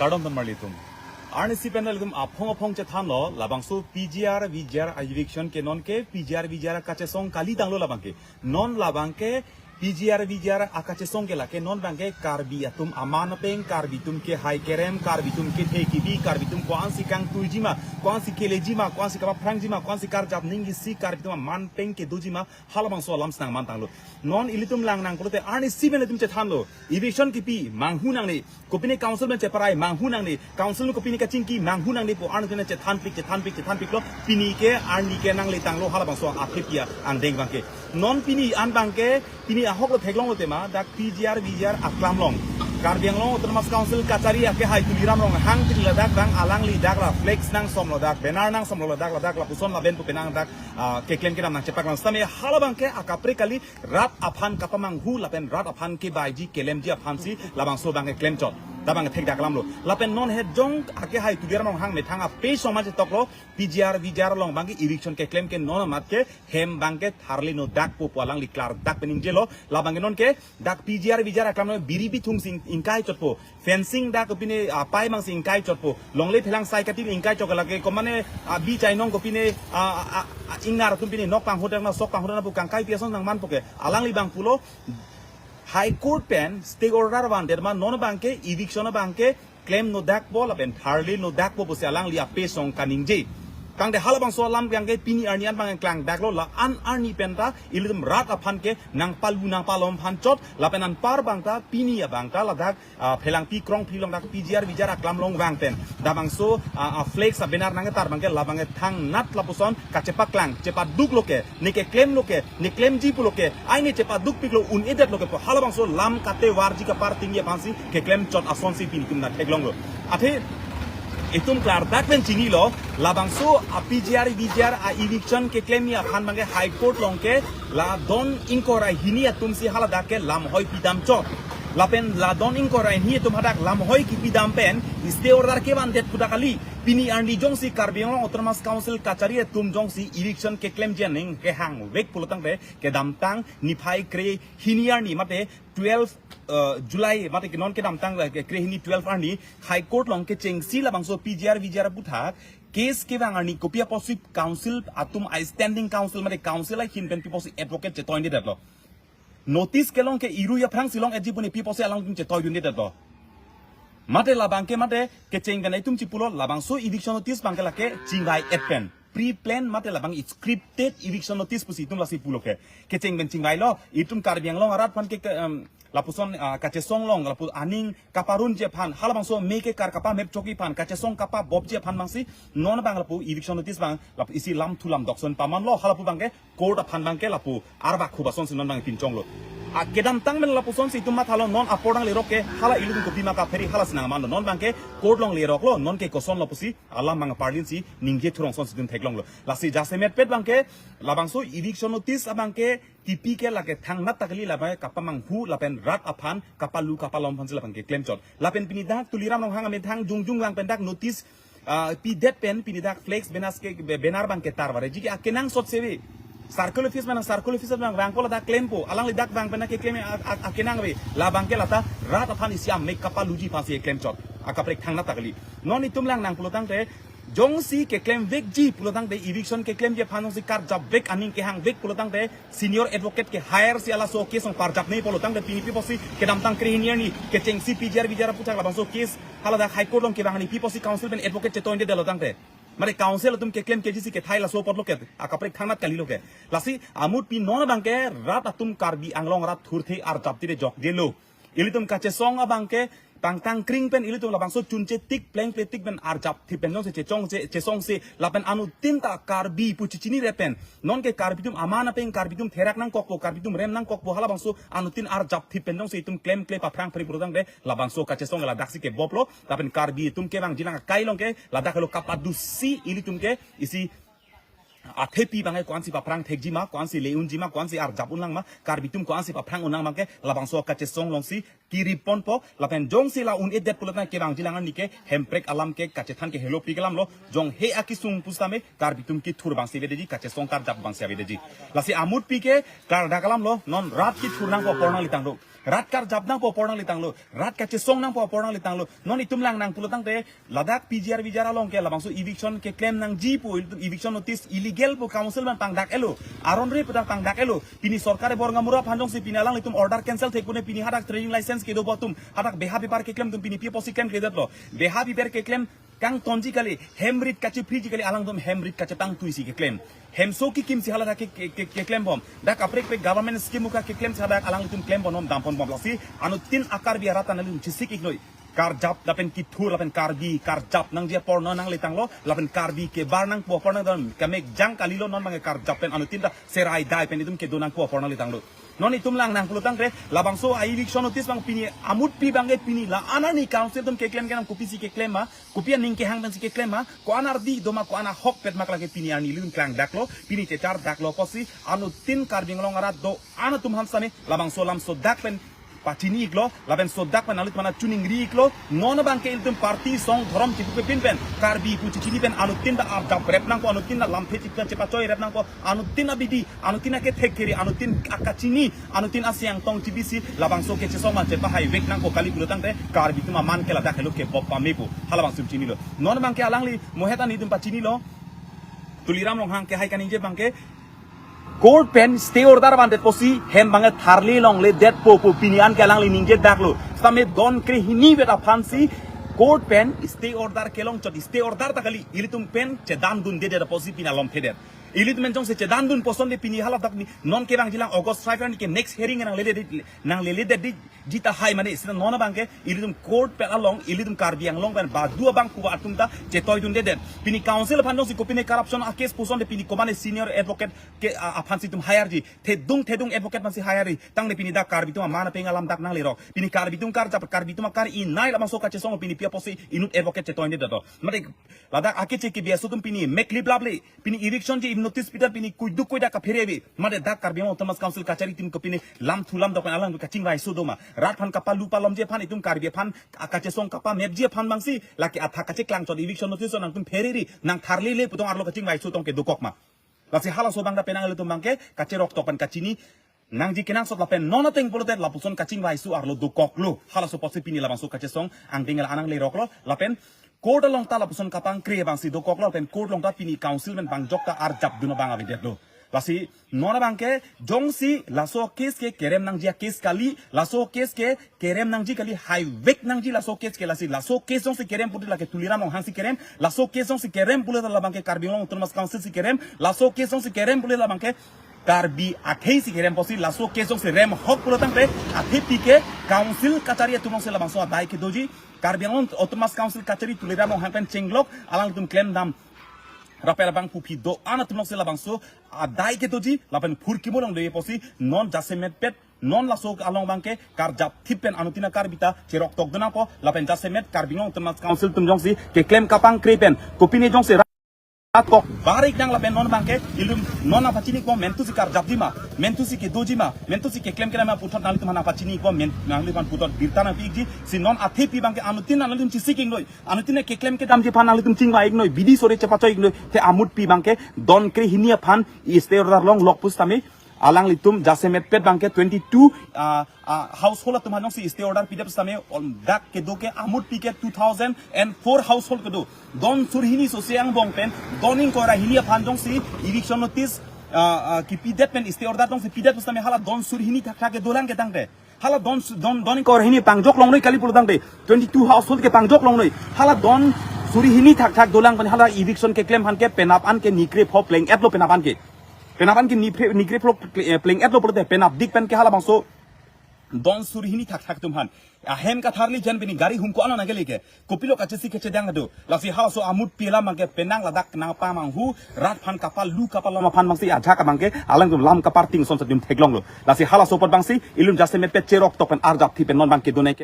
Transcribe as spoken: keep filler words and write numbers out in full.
Kardom ton marli atum. Arnisi pen ilitum aphong aphong chethanlo, labangso P G R V G R a-eviction ke non ke P G R V G R kachesong kali tanglo labang ke. Non labang ke P G R V G R akachesong ke lake non abang ke Karbi atum aman apeng, Karbi atum kehai kerem, Karbi atum kethe kebi, Karbi atum ko-ansi kangtuiji ma, ko-ansi keleji ma, ko-ansi kapaphrangji ma, ko-ansi karjap ningje si Karbi atum aman apeng kedoji ma, halabangso alam si nangman tanglo. Non ilitum lang nang pulote arnisi pen ilitum chethanlo. Eviction kipi, manghu nangne. Kopine council pen cheparai, manghu nangne. Council pen kopine kachingki, manghu nangne pu arnisi pen chethanpik, chethanpik, chethanpiklo. Pini ke, arni ke nangle tanglo halabangso athepi angdeng abang ke. Non pini an abang ke, pini ahok lo theklonglo tema, dak P G R V G R aklam along. Karbi Anglong Autonomous Council kachari akehai Tuliram Ronghang pini ladak abang alangli dak la flex nangsomlo dak, banner nangsomlo ladak, ladak lapuson laben pu penang dak, ah, keklem kedam nangchepaklang. Sitame halabang ke akaprek kali rat aphan kapamanghu lapen rat aphan kebaiji kelemji aphansi labangso abang ke klemchot. Dak abang thekdak alamlo. Lapen non het jong akehai Tuliram Ronghang methang ape soma chetoklo P G R V G R along abang ke eviction keklem ke non amat ke hem abang ke tharle no dakpo pu alangli klardak pen ningjelo. Labang ke non ke dak P G R V G R aklam along biri bithung si ingkaichotpo. Fencing dak kopine, ah, pai mang si ingkaichotpo. Longle phelang sai kati ingkaichot lake komane, ah, bi chainong kopine, ah, ah, ah, ingnar atum pine nok panghodak na sok panghodak na pu kangkai pi ason nangmanpo ke. Alangli abang pulo High Court pen stay order vandet ma non abang ke eviction abang ke klem no dakpo lapen tharle no dakpo pusi alangli ape song kaningje. Tangte halabangso alam abang ke pini arni an abang klangdaklo, la-an arni pen ta ilitum rat aphan ke nangpalu nangpalom aphan chot lapen anpar abang ta pini abang ta ladak, ah, phelangpi krongpi along dak P G R V G R aklam along vang pen. Labangso, ah, ah, flex a-banner nangketar abang ke labang ke thangnat lapuson kachepaklang, chepaduklo ke, ne keklemlo ke, ne klemji pulo ke, ai ne chepadukpiklo un-edetlo ke pu halabangso lam katevarji kapartingji aphansi keklemchot asonsi pini atum nangtheklonglo. Athe itum klardak pen chinilo, labangso a-P G R V G R a-eviction keklemji aphan abang ke High Court along ke la don ingkoi ra hini atumsi haladak ke lamhoi pidamchot. Lapen la don ingkoi ra hini atum hadak lamhoi kipidam pen stay order kevandet pu dak kali. Pini arni jongsi Karbi Anglong Autonomous Council kachari atum jongsi eviction keklemji aning kehangvek pulo tangte kedamtang niphai krehini arni mate twelve, eh, July mate ke non kedamtang, eh, krehini twelve arni High Court along kechengsi labangso P G R V G R aputhak case kevang arni kopi apotsi council atum a-standing council mate council ahin pen pi apotsi advocate chetoidetlo. Notice kelong ke irui aphrangsi long-etji pu ne pi apotsi alangtum chetoidundetlo. Mate labang ke mate kecheng pen itum chipulo labangso eviction notice abang ke lake chingvai-et pen. Pre-plan mate labang scripted eviction notice pusi itum lasi pulo ke. Kecheng pen chingvailo, itum Karbi Anglong arat aphan ke, ke, em, lapuson, ah, kachesong along, lapu aning kaparunji aphan, halabangso me kekar kapamepchokji aphan, kachesong kapabopji aphan abangsi, non abang lapu eviction notice abang, lapu isi lam thu lam dokson pamanlo, halapu abang ke, court aphan abang ke lapu arbak hubasonsi non abang pinchonglo. A kedamtang pen lapusonsi itum mathalo non apor nanglerok ke hala ilitum kopima kapheri halasi nangmanlo non abang ke court along leroklo non ke kosonlo pusi alam abang parlinsi ningje thurong sonsi itum theklonglo. Lasi jasemetpet abang ke labangso eviction notice abang ke kipi ke lake thangnat ta kali labang ke kapamanghu lapen rat aphan kapalu kapalom aphansi labang ke klemchot. Lapen pini dak Tuliram Ronghang amethang jongjong vang pen dak notice ah, pidet pen pini dak flex banner ke, banner abang ketarvarji ke akenangsot seve. Circle office mana circle office abang vangpo ladak klempo. Alangli dak vang pen ke klem a, a, akenangve. Labang ke lata rat aphan isi amek kapaluji aphansi klemchot. Akaprek thangnat ta kali. Non itum lang nang pulo tangte jongsi keklemvekji pulo tangte eviction keklemji aphan jongsi karjapvek aning kehangvek pulo tangte senior advocate ke-hire si halaso case along parjapnei pulo tangte pini pi apotsi kedamtang krehini arni kechengsi P G R V G R aputhak labangso case haladak High Court along kevang arni pi apotsi council pen advocate chetoidetlo tangte. Mane council atum keklem kejisi kethai laso apotlo ke, akaprek thangnat kalilo ke. Lasi amut pi non abang ke rat atum Karbi Anglong rat thurthe arjapthe jokjelo. Ilitum kachesong abang ke pangtang kring pen ilitum labangso chunche tik plengple tik pen arjapthe pen jongsi chechongse chesongse lapen anuttin ta Karbi pu chichinire pen non ke Karbi atum aman apeng, Karbi atum therak nangkokpo, Karbi atum rem nangkokpo, halabangso anuttin arjapthe pen jongsi itum klemkle paphrang phri pulo tangte labangso kachesong ladaksi keboplo. Lapen Karbi atum kevangjilang akai along ke ladak helo kapadusi ilitum ke isi athepi abang ke ko-ansi paphrang thekji ma, ko-ansi le-unji ma, ko-ansi arjap unlang ma, Karbi atum ko-ansi paphrang unlang abang ke labangso kachesong alongsi kiriponpo. Lapen jongsi la un-edet pulo tangte kevangjilang arni ke hemprek alam ke kachethan ke helopi kelamlo. Jong he akisung pusitame Karbi atum kithur abangsi avedeji, kachesong karjap abangsi avedeji. Lasi amut pi ke klardak alamlo, non rat kithur nangpo apor nanglitanglo. Rat karjap nangpo apor nanglitanglo. Rat kachesong nangpo apor nanglitanglo. Non itum lang nang pulo tangte ladak P G R V G R along ke labangso eviction keklem nangji pu, itum eviction notice illegal pu council man pangdak-etlo. Aron re puta pangdak-etlo. Pini sorkar bor ngamura aphan jongsi pini alanglitum order cancel thek pune pini hadak trading license kedo pu atum, hadak beha bepar keklem atum pini pi apotsi klemkledetlo. Beha bepar keklem kangtonji kali, hem rit kachepriji kali, alangtum hem rit kachepangtuisi keklem. Hemso kikimsi hala ke, ke, ke, keklembom. Dak kaprek prek government scheme uka keklemsi hadak alangtum klembom, damponbom, lasi anuttin a-Karbi arat ta nanglitum chesik-iknoi. Karjap lapen kithur lapen Karbi karjap nangji apor non nanglitanglo, lapen Karbi kebar nangpo apor nangdam, kamek jang kalilo, non abangke karjap pen anuttin ta serai dai pen itum kedo nangpo apor nanglitanglo. Non itum lang nang pulo tangte labangso a-eviction notice abang pini amutpi abangke pini la-an arni council atum keklem kenam, kopisi keklem ma, kopi aning kehang pensi keklem ma, ko-an ardi do ma, ko-an ahokpet ma, lake pini arni ilitum klangdaklo, pini chechardaklo apotsi anuttin Karbi Anglong arat do-an atum aphan sitame labangso alam sodak pen pachini-iklo, lapen sodak pen alut mana chuningri-iklo. Non abangke ilitum party song dhorom chipupe pin pen Karbi pu chichini pen anuttin ta arjap rep nangpo, anuttin ta lamthe chipta chepachoi rep nangpo, anuttin abidi, anuttin akethek kere, anuttin akachini, anuttin asiang tong chibisi labangso kechesong man chepahai vek nangpo kali pulo tangte Karbi atum aman ke ladak helo kebop pamepo, halabangso chinilo. Non abangke alangli mohet an itum pachinilo. Tuliram Ronghang kehai kaningje abangke court pen stay order vandet apotsi hem abangke tharle longledetpo pu pini an ke alangli ningjedaklo. Sitame don krehini vet aphansi court pen stay order kelongchot, stay order ta kali, ilitum pen chedandundedet apotsi pini alomthedet. Ilitum pen jongsi chedandunpo asonte pini hala dak ni non kevangjilang August five arni ke next hearing nanglele, nangleledet di jita hai mane, sita non abangke ilitum court pen along, ilitum Karbi Anglong pen badu abang puva atum ta chetoidundedet. Pini council aphan jongsi kopine corruption a-case pu asonte pini komane senior advocate ke, a, aphansi itum hire ji. Thedung thedung advocate aphansi hire ji. Tangte pini dak Karbi atum aman apeng alam dak nanglerok. Pini Karbi atum karjap, Karbi atum akar-inei labangso kachesong pini pi apotsi inut advocate chetoidundedet do. Mate ladak akeche kebi aso atum pini meklip laple. Pini eviction ji notice pidet pini kuiduk kuidak kaphere ave. Mate dak Karbi Anglong Autonomous Council kachari atum kopine lamthu lamdok pen alang kachingvaiso do ma. Rat aphan kapalu palomji aphan, itum Karbi aphan akachesong kapamepji aphan abangsi lake athak kacheklangchot eviction notice nangtum pherere, nang tharlele pu tong arlo kachingvaiso tong ke dokok ma. Lasi halaso abang ta penang ilitum abangke kacheroktok pen kachini nangji kenangsot lapen non ateng pulote lapuson kachingvaiso arlo dokoklo. Halaso apotsi pini labangso kachesong angdeng la-an nangleroklo lapen court along ta lapuson kapangkre abangsi dokoklo lapen court along ta pini council pen bangjok ta arjapdun abang avedetlo. Lasi non abangke jongsi laso case ke kerem nangji a-case kali, laso case ke kerem nangji kali, haivek nangji laso case ke, lasi laso case jongsi kerem pulote lake Tuliram Ronghang si kerem, laso case jongsi kerem pulote labangke Karbi Anglong Autonomous Council si kerem, laso case jongsi kerem pulote labangke Karbi akhei si kerem apotsi, laso case jongsi remhok pulo tangte athepi ke council kachari atum alongsi labangso adai kedoji, Karbi Anglong Autonomous Council kachari Tuliram Ronghang pen chenglok alangtum klemdam rapel abang puphi do-an atum alongsi labangso adai kedoji lapen phurkimo longdoji apotsi non jasemetpet non laso along abangke karjapthip pen anuttin a-Karbi ta cheroktokdun nangpo lapen jasemet Karbi Anglong Autonomous Council atum jongsi keklem kapangkre pen kopine jongsi rat kok bar-ik nang lapen non abangke ilitum non nangpachini-ikbom, mentusi karjapji ma, mentusi kedoji ma, mentusi keklem kelang ma puthot nanglitum aphan nangpachini-ikbom, men nanglitum aphan puthot birta nangpi-ikji. Si non athepi abangke anuttin nanglitum chesik-iknoi, anuttin keklem kedamji aphan nanglitum chingvai-iknoi, bidi sore chepachoi-iknoi, te amutpi abangke don krehini aphan stay order longlok pusitame alanglitum jasemetpet abangke twenty-two, ah, ah, household atum aphan jongsi stay order pidet pusitame dak kedo ke amutpi ke two thousand and four household kedo. Don sur hini sose angbong pen don ingkoi ra hini aphan jongsi eviction notice, ah, ah, kipidet pen stay order jongsi pidet pusitame hala don sur hini thakthak kedolang ke tangte. Hala don su-, don, don ingkoi ra hini pangjok longnoi kali pulo tangte. Twenty-two household ke pangjok longnoi. Hala don sur hini thakthak dolang pen hala eviction keklem aphan ke penap an ke nikre pho pleng-etlo penap an ke. Penap an ke nipre-, nikre pho ple-, eh, pleng-etlo pulote penapdik pen ke halabangso don sur hini thakthak atum aphan ahem katharli jan pini gari humko ano nangkele ke. Kopilo kachesi kachedang do. Lasi halaso amutpi alam abangke penang ladak nangpamanghu rat aphan kapalu kapalom aphan abangsi ajak abangke alangtum lam kaparting son sadim theklonglo. Lasi halaso apot abangsi ilitum jasemetpet cheroktok pen arjapthip pen non abangke donai